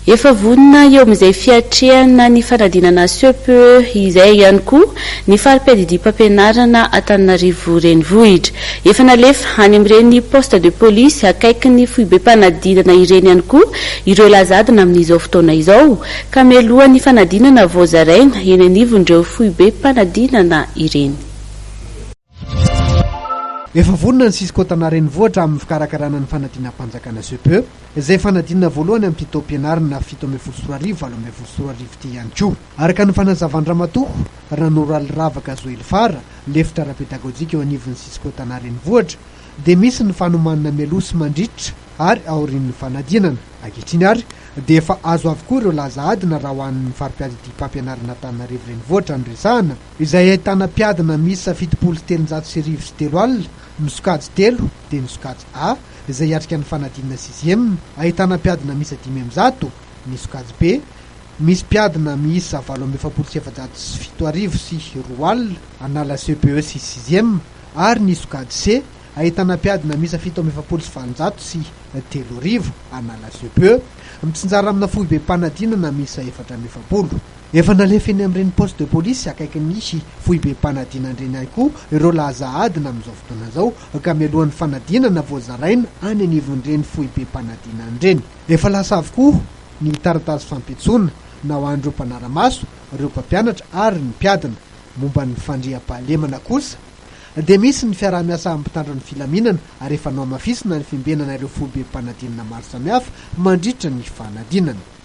Efa vonona eo amin'izay fiatrehana ny fanadinana CEPE izay ihany koa ny fari-piadidiam-pampianarana Antananarivo Renivohitra. Efa nalefa any amin'ireny poste de police akaikin'ny foibem-panadinana ireny ihany koa ireo laza adina amin'izao fotoana izao ka mialohan'ny fanadinana vao zaraina eny anivon'ireo foibem-panadinana ireny. Efa vonona ny Cisco Tana Renivohitra amin'ny fikarakarana ny fanadinam-panjakana CEPE, izay fanadinana voalohany amin'ity taom-pianarana 2017 2018 ity ihany koa. Araka ny fanazavan-dRamatoa Ranoroaliravaka Zoelifara, lefitra ara-pedagojika eo anivon'ny Cisco Tana Renivohitra, dia misy ny fanomanana mialoha sy mandritra ary aorian'ny fanadinana. Ankehitriny ary dia efa azo avokoa ireo laza adina raha ho an'ny fari-piadidiam-pampianarana Antananarivo Renivohitra no resahana, izay ahitana mpiadina miisa 1170, ny sokajy telo dia ny sokajy A izay hiatrika ny fanadinana sixième ahitana mpiadina miisa 105, ny sokajy B misy mpiadina miisa 1448 sy 20 hanala CPE sy sixième ary ny sokajy C ahitana mpiadina miisa 847 sy 30 hanala CPE, mitsinjara amina foibem-panadinana miisa 44. Efa nalefa eny amin'ireny poste de police akaikin'ny foibem-panadinana ireny ihany koa ireo laza adina amin'izao fotoana izao ka mialohan'ny fanadinana vao zaraina any anivon'ireny foibem-panadinana ireny. Efa lasa avokoa ny taratasy fampiantsoana na ho an'ireo mpanara-maso, ireo mpampianatra ary ny mpiadina. Momba ny fandriampahalemana kosa dia misy ny fiaraha-miasa amin'ny mpitandro ny filaminana ary efa nohamafisina ny fiambenana ireo foibem-panadinana maro samihafa mandritra ny fanadinana.